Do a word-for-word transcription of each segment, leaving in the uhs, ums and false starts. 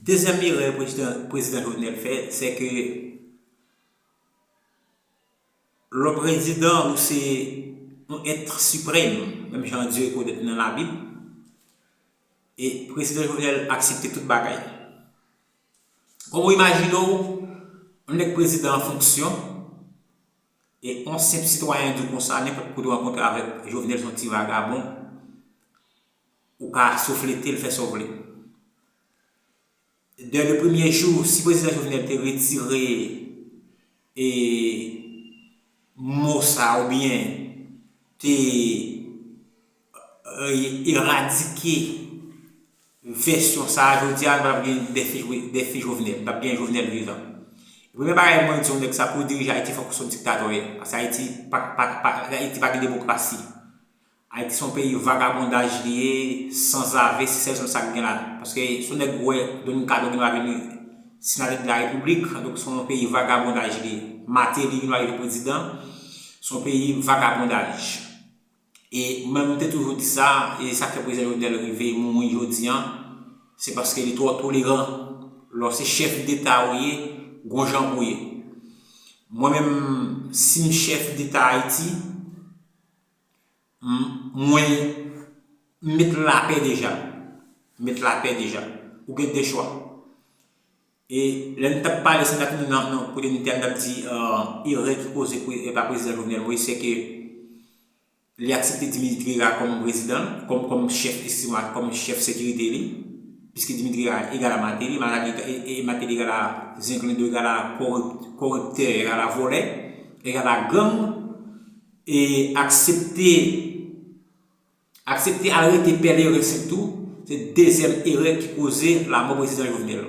Dezyèm erè prezidan, prezidan Jovenel fè, se ke lè w prezidan, ou se yon èt siprèm, menm jan Dye rekonèt nan Labib. E prezidan Jovenel aksepte tout bagay. Kòman w imajine w, yon nèg prezidan an fonksyon, e yon senp sitwayen di w konsa, nenpòt kote w rankontre avèk Jovenel, se yon ti vagabon, ou ka souflete l, fè sa w vle. Dè le premye jou, si prezidan Jovenel te retire e mo sa oubyen te e, eradike vèsyon sa a, jodi a, nou pa t ap gen dèfi, dèfi Jovenel, nou pa t ap gen Jovenel vivan. Premye bagay mwen di yon nèg sa, pou w dirije Ayiti, fòk ou se yon diktatè w ye. Paske Ayiti pa, pa, pa, Ayiti pa gen demokrasi. Ayiti se yon peyi vagabondaj li ye, sanzave, se sèl sa k gen la. Paske se yon nèg ou wè Don Ricardo gen dwa vin senatè de la repiblik, donk se yon peyi vagabondaj li ye. Martelly gen dwa rive prezidan, se yon peyi vagabondaj. E mwen, m te toujou di sa, e sa k fè prezidan Jovenel rive mouri jodi a, se paske li twò toleran. Lè w se chèf deta ou ye, gon jan pou w ye. Mwen menm, si m chèf deta Ayiti, m, mwen, m met lapè deja. M met lapè deja. Ou gen de chwa. E lè n t ap pale, si n ta tounen nan, nan kote n te a, n t ap di, euh, erè ki koze pre-, e pa prezidan Jovenel Moïse, se ke li aksepte Dimitri Herard kòm prezidan, kòm, kòm chèf, eskize mwa, kòm chèf sekirite li, piske Dimitri Herard egal a Martelly, Martelly, e, e Martelly egal a zenglendo, egal a kòrip-, kòriptè, egal a vòlè, egal a gang, e aksepte, aksepte al rete Pèleren Sentou, se dezyèm erè ki koze lanmò prezidan Jovenel.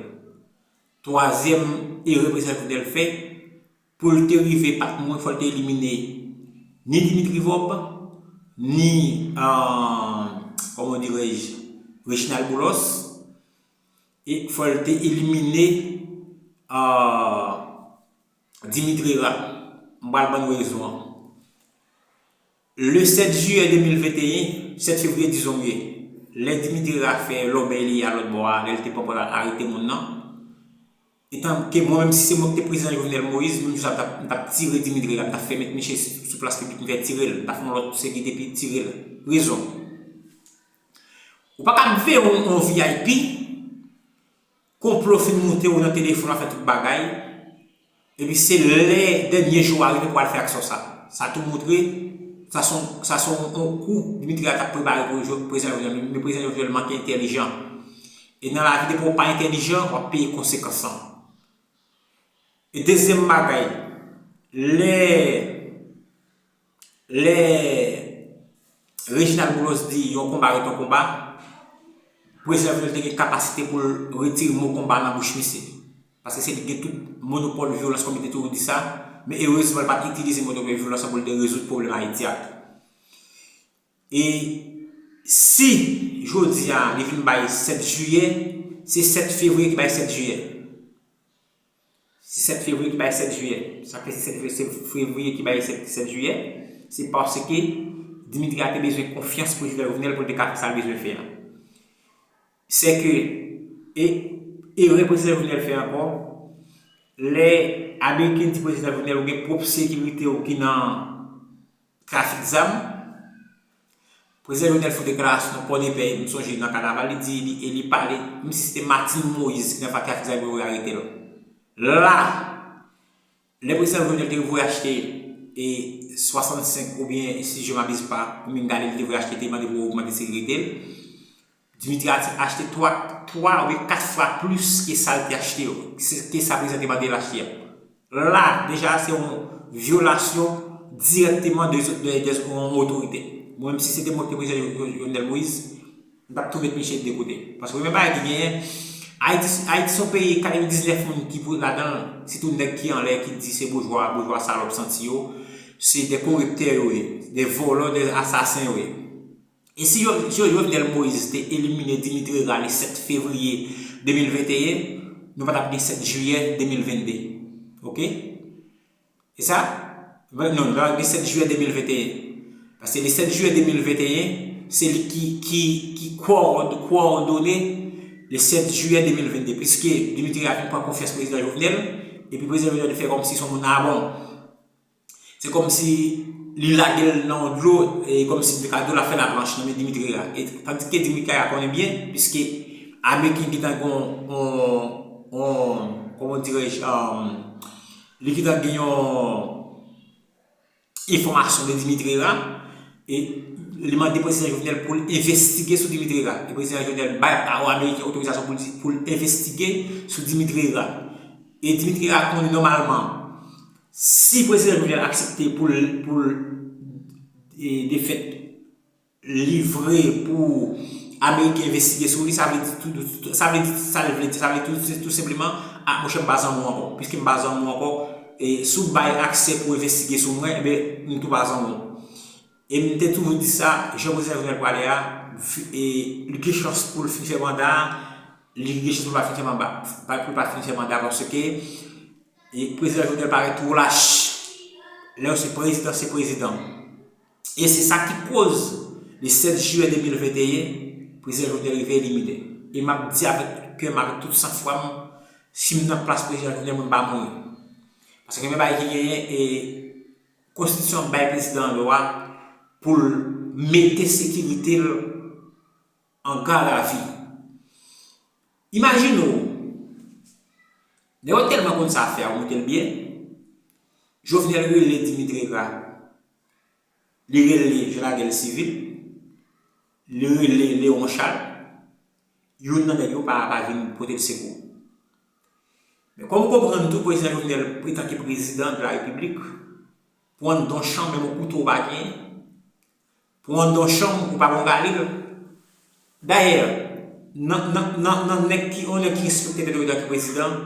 Twazyèm erè prezidan Jovenel fè, pou l te rive pa t mouri, fò l te elimine ni Dimitri Vorbe, ni, euh, comment dirais-je, Reginald Boulos, e fò l te elimine, euh, Dimitri Herard. M pral ban nou rezon an. Le sèt jiyè de mil venteyen, sèt fevriye, dizon, lè Dimitri Herard fè lòbèy li a lòt bò a, lè l te pran pòz al arete moun nan, etan ke mwen menm, si se mwen ki te prezidan Jovenel Moïse, menm jou sa, m t ap, m t ap tire Dimitri Herard, m t ap fè met misye sou, sou plas piblik, m fè tire l, m t ap fè yon lòt seri depi tire l. Rezon. Ou pa ka veye yon, yon V I P, konplo fin moute, ou nan telefòn, w ap fè tout bagay, epi se lè dènye jou a rive pou al fè aksyon sa. Sa tou montre, sa se yon, sa se yon, yon kou Dimitri a t ap prepare pou jo-, prezidan Jovenel, men prezidan Jovenel manke entèlijan. E nan lavi, depi w pa entèlijan, w ap peye konsekans lan. E dezyèm bagay, lè, lè Reginald Boulos di yon konba ret yon konba, prezidan Jovenel te gen kapasite pou l retire mo konba nan bouch misye. Paske se li ki gen tout monopòl vyolans, kòm li te toujou di sa, men erezman, li pa t itilize monopòl vyolans lan pou l te rezoud pwoblèm Ayiti a. E si jodi a, li vin bay sèt jiyè, se sèt fevriye ki bay sèt jiyè. Se sèt fevriye ki bay sèt jiyè. Sa fè se sèt fevriye, se fevriye ki bay sèt, sèt jiyè. Se paske Dimitri a te bezwen konfyans prezidan Jovenel pou l te ka fè sa l bezwen fè a. Se ke, e, erè prezidan Jovenel fè ankò, lè Ameriken di prezidan Jovenel, ou gen pwòp sekirite w ki nan trafik zam. Prezidan Jovenel fè deklarasyon nan Pòdepè, m sonje nan kanaval, li di, li, e li pale, menm si se te Martine Moïse ki nan trafik zam, yo arete l. La, lè prezidan Jovenel te voye achte e swasannsenk oubyen, si je m'abuse pas, konbyen gade li te voye achte, te mande pou yo ogmante sekirite l. Dimitri a achte twa, twa oubyen kat fwa plis ke sa l te achte yo, ke sa prezidan te mande l achte a. La, deja, se yon vyolasyon dirèkteman de, de, de yon otorite. Mwen menm, si se te mwen ki te prezidan Jo-, Jo-, Jovenel Moïse, m t ap tou met misye de kote. Paske premye bagay ki genyen, Ayiti, Ayiti se yon peyi katrevendiznèf moun ki pou ladan l, sitou nèg ki anlè, ki di se boujwa, boujwa salòp santi yo, se de koriptè yo ye, de vòlò, de asasen yo ye. E si Jo-, si Jovenel Moïse te elimine Dimitri Herard le sèt fevriye de mil venteyen, nou pa t ap gen sèt jiyè de mil vennde. Oke? E sa? Non, nou pa t ap gen sèt jiyè de mil venteyen. Paske le sèt jiyè de mil venteyen, se li ki, ki, ki kowòd-, kowòdone le sèt jiyè de mil vennde, piske Dimitri a fin pran konfyans prezidan Jovenel, epi prezidan Jovenel fè kòmsi se yon moun a bon. Se kòmsi li lage l nan yon dlo, e kòmsi li ka di w l ap fè laplanch nan men Dimitri a. E tandike Dimitri a konnen byen, piske Ameriken gentan gen yon, yon, yon, kòman dirais-je, um, li gentan gen yon enfòmasyon de Dimitri a, e li mande prezidan Jovenel pou l envestige sou Dimitri a. E prezidan Jovenel bay a Ameriken otorizasyon pou l, pou l envestige sou Dimitri a. E Dimitri a konnen nòmalman, si prezidan Jovenel aksepte pou l, pou l, e, defèt livre pou Ameriken envestige sou li, sa vle di tou, tou, sa vle di, sa vle di, sa vle tou, tou senpleman, a, monchè, m pa zanmi w ankò. Piske m pa zanmi w ankò, e si w bay aksè pou envestige sou mwen, enben, m tou pa zanmi w. E m te toujou di sa, jan prezidan Jovenel prale a, e, li gen chans pou l fin fè manda a, li gen chans pou l pa fin fè manda, pa, pou l pa fin fè manda, paske, e, prezidan Jovenel parèt twò lach. Lè w se prezidan, se prezidan. E se sa ki koz, le sèt jiyè de mil venteyen, prezidan Jovenel rive elimine. E m ap di avèk kè m, avèk tout sanfwa m, si m nan plas prezidan Jovenel, mwen m pa mouri. Paske gen bagay ki genyen, e konstitisyon an bay prezidan an dwa pou l mete sekirite l an gadavi. Imajine w, nèg yo tèlman konn sa fè a, ou monte l byen, Jovenel rele Dimitri Herard, li rele Jean Laguerre Civil, li rele Léon Charles, youn nan nèg yo pa, pa vin pote l sekou. Men kòm ou konprann tou, prezidan Jovenel, antanke prezidan de la Repiblik, pou anndan yon chanm, menm yon kouto ou pa genyen, pou anndan yon chanm, ou pa gon galil. Dayè, nan, nan, nan, nan nèg ki, yon nèg ki respekte tèt yo antanke prezidan,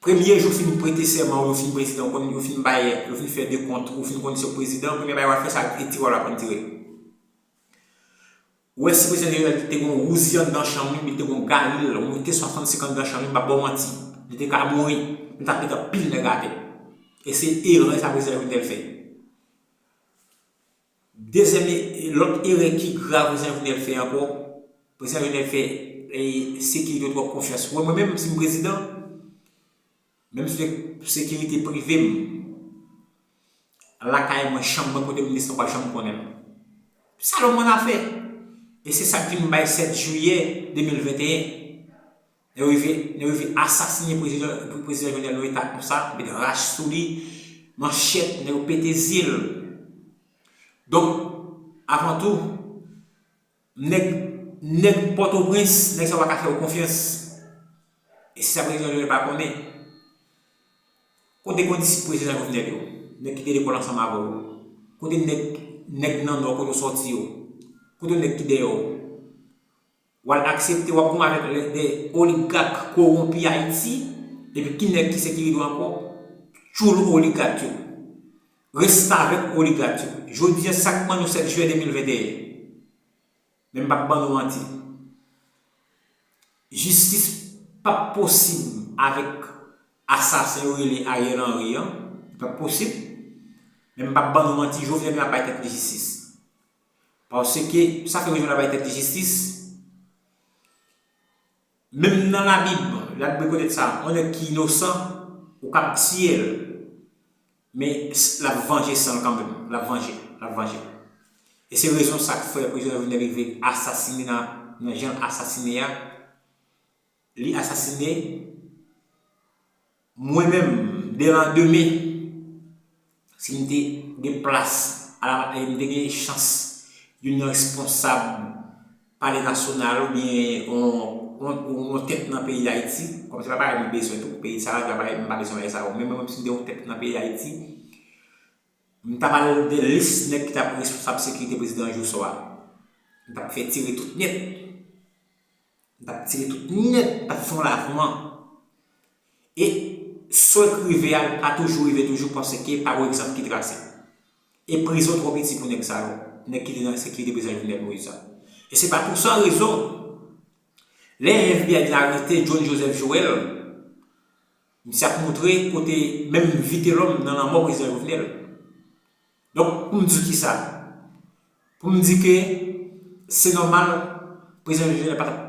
premye jou fin prete sèman, ou yo fin prezidan, ou konn, yo fin bay, yo fin fè dekont, ou fin konn se prezidan, premye bagay w ap fè, sa e tire w ap pran tire. Ou wè si prezidan Jovenel te gen yon wouzi anndan chanm li, li te gen yon galil, ou te swasannsenk anndan chanm li, m p ap ba w manti. Li te ka mouri. Li t ap met anpil nèg atè. E se erè sa prezidan Jovenel fè. Dezyèm e, lòt erè ki grav prezidan Jovenel fè ankò, prezidan Jovenel fè, e, sekirite yo twòp konfyans. Ou wè mwen menm, si m prezidan, menm si se sekirite prive m, lakay mwen, chanm mwen, kote m desann, pa janm konnen m. Sa lòm ann afè. E se sa k vin bay sèt jiyè de mil venteyen. Nèg yo rive, nèg yo rive asasinen prezidan, prezidan Jovenel nan eta konsa, met rach sou li, manchèt, nèg yo pete zye l. Donk, avan tou, nèg, nèg Pòtoprens, nèg sa yo pa ka fè yo konfyans. E se sa prezidan Jovenel pa konnen. Kote kondisip prezidan Jovenel yo? Nèg ki te lekòl ansanm avè w? Kote nèg, nèg nan Nò kote w sòti yo? Kote nèg ki dèyè w? W al aksepte w ap goumen avèk de oligak kowonpi Ayiti, epi ki nèg ki sekirite w ankò? Tchoul oligak yo. Restavèk oligak yo. Jodi a, sa k ban nou sèt jiyè de mil venteyen. Men m p ap ban nou manti. Jistis p ap posib avèk asasen yo rele Ariel Henry an. Li p ap posib. Men m p ap ban nou manti, Jovenel menm ap bay tèt li jistis. Paske sa fè Jovenel ap bay tèt li jistis. Menm nan Labib, Labib rekonèt sa, yon nèg ki inosan, ou kab tiye l, men s-, l ap vanje san l kanmenm, l ap vanje, l ap vanje. E se rezon sa k fè prezidan Jovenel rive asasine nan, nan jan l asasine a, li asasine Mwen menm, de landemen, si m te gen plas, ala, e m te gen chans, youn nan responsab Palè Nasyonal oubyen yon, yon, yon tèt nan peyi Dayiti, kòm se pa bagay m bezwen tou, peyi sa a, m pa bezwen bagay sa yo. Men mwen menm, si m te yon tèt nan peyi Dayiti, m t ap al de lis nèg ki t ap responsab sekirite prezidan Jojo a. M t ap fè tire tout nèt. M t ap tire tout nèt, m t ap fè yon lavman. E sa k rive a, a toujou rive toujou, paske pa gen egzanp ki trase. E prizon twò piti pou nèg sa yo, nèg ki te nan sekirite prezidan Jovenel Moïse la. E se pa pou san rezon, lè FBI vin arete John Joseph Joel, misye ap montre kote menm Vitelhomme nan lanmò prezidan Jovenel. Donk, pou m di w kisa? Pou m di ke se nòmal, prezidan Jovenel pa t ap pa